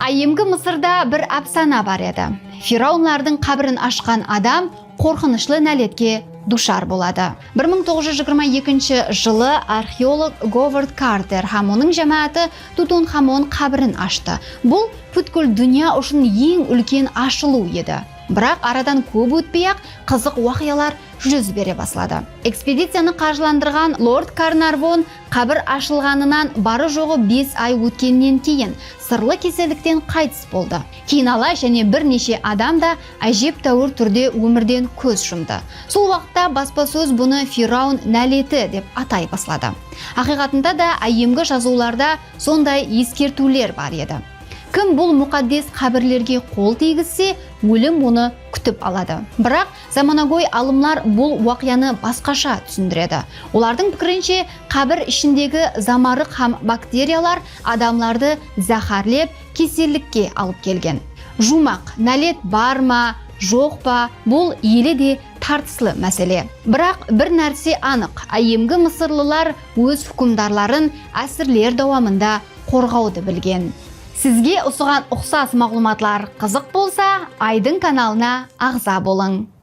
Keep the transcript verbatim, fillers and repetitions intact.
Áyyemgi Mısırda bir ápsana bar edi. Firavnlardıń qábirin ashqan adam qorqınıshlı náletke dushar boladı. Bir mıń toǵız júz jigirma ekinshi jılı arxeolog Govard Karter hám onıń jámááti Tutanxamon qábirin ashtı. Bul pútkil dúnya ushın eń úlken ashılıw edi. Biraq aradan kóp ótpey-aq, qızıq waqıyalar júz bere basladı. Ekspediciyanı qarjılandırǵan Lord Karnarvon qábir ashılǵanınan barı-joǵı bes ay ótkennen keyin sırlı kesellikten qaytıs boldı. Keyin ala jáne bir neshe adam da ájeptáwir túrde ómirden kóz jumdı. Sol waqıtta baspasóz bunı Firavn náleti dep atay basladı. Haqıyqatında da, áyyemgi jazıwlarda sonday eskertiwler bar edi. Kim bul muqaddes qábirlerge qol tiygizse, ólim onı kútip aladı. Biraq zamanagóy alımlar bul waqıyanı basqasha túsindiredi. Olardıń pikirinshe, qábir ishindegi zamarıq hám bakteriyalar adamlardı záhárlep, kesellikke alıp kelgen. Juwmaq, nálet bar ma, joq pa, bul ele de tartıslı másele. Biraq bir nárse anıq, áyyemgi mısırlılar óz húkimdarların ásirler dawamında qorǵawdı bilgen. Sizge usıǵan uqsas maǵlıwmatlar qızıq bolsa, Aydın kanalına aǵza bolıń.